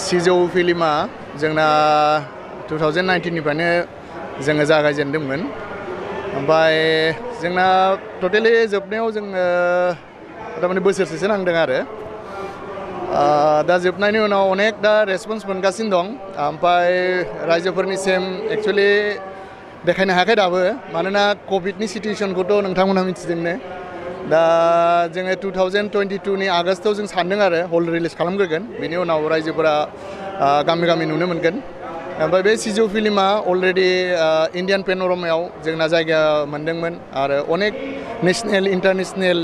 सिजौ फिल्मा जोंना 2019 निफ्रायनो जोङो जागायजेनदोंमोन ओमफ्राय जोंना टटेलि जोबनायाव जोङो थारमाने बोसोरसेसो नांदों आरो दा जोबनायनि उनाव अनेक दा रेसपन्स मोनगासिनो दं ओमफ्राय रायजोफोरनिसिम एक्चुअलि देखायनो हायाखै दाबो मानोना कभिडनि सिटुएसनखौथ' नोंथांमोनहा मिथिदोंनो दा जोङो 2022 नि आगस्टआव जों सानदों आरो हल रिलिज खालामग्रोगोन बिनि उनाव रायजोफोरा गामि गामि नुनो मोनगोन ओमफ्राय बे सिजौ फिल्मा अलरेडि इन्डियान पेन'रामायाव जोंना जायगा मोनदोंमोन आरो अनेक नेशनेल इन्टारनेशनेल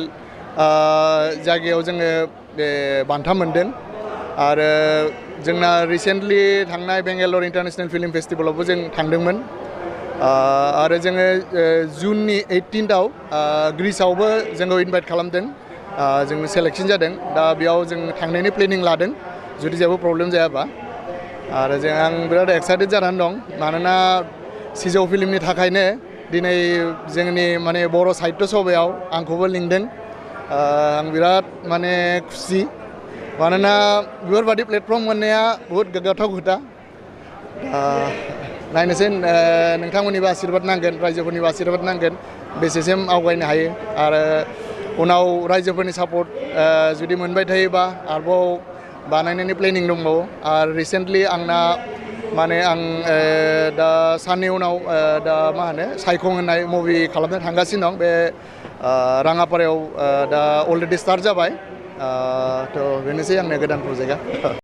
जायगायाव जोङो बे बान्था मोनदों आरो जोंना रिसेन्टलि थांनाय बेंगालर इन्टारनेशनेल फिल्म फेस्टिभेलावबो जों थांदोंमोन आरो जोङो जुननि 18आव ग्रीसआवबो जोंखौ इनभाइट खालामदों जों सेलेक्शन जादों दा बेयाव जों थांनायनि प्लेनिं लादों जुदि जेबो प्रब्लेम जायाबा आरो आं बिराद एक्साइटेड जानानै दं मानोना सिजौ फिल्मनि थाखायनो दिनै जोंनि माने बर' साहित्य सभायाव आंखौबो लिंदों आं बिराद माने खुसि मानोना बेफोरबादि प्लेटफर्म मोननाया बहुद गोग्गाथाव खोथा नायनोसै नोंथांमोननिबो आशीर्बाद नांगोन रायजोफोरनिबो आशीर्बाद नांगोन बेसेसिम आवगायनो हायो आरो उनाव रायजोफोरनि सापर्ट जुदि मोनबाय थायोबा आरोबाव बानायनायनि प्लेनिं दंबावो आरो रिसेन्टलि आंना माने आं दा साननि उनाव दा मा होनो सायखं होननाय मुभि खालामनो थांगासिनो दं बे राङापारायाव दा अलरेडि स्टार्ट जाबाय थ' बेनोसै आंनि गोदान प्रजेक्टआ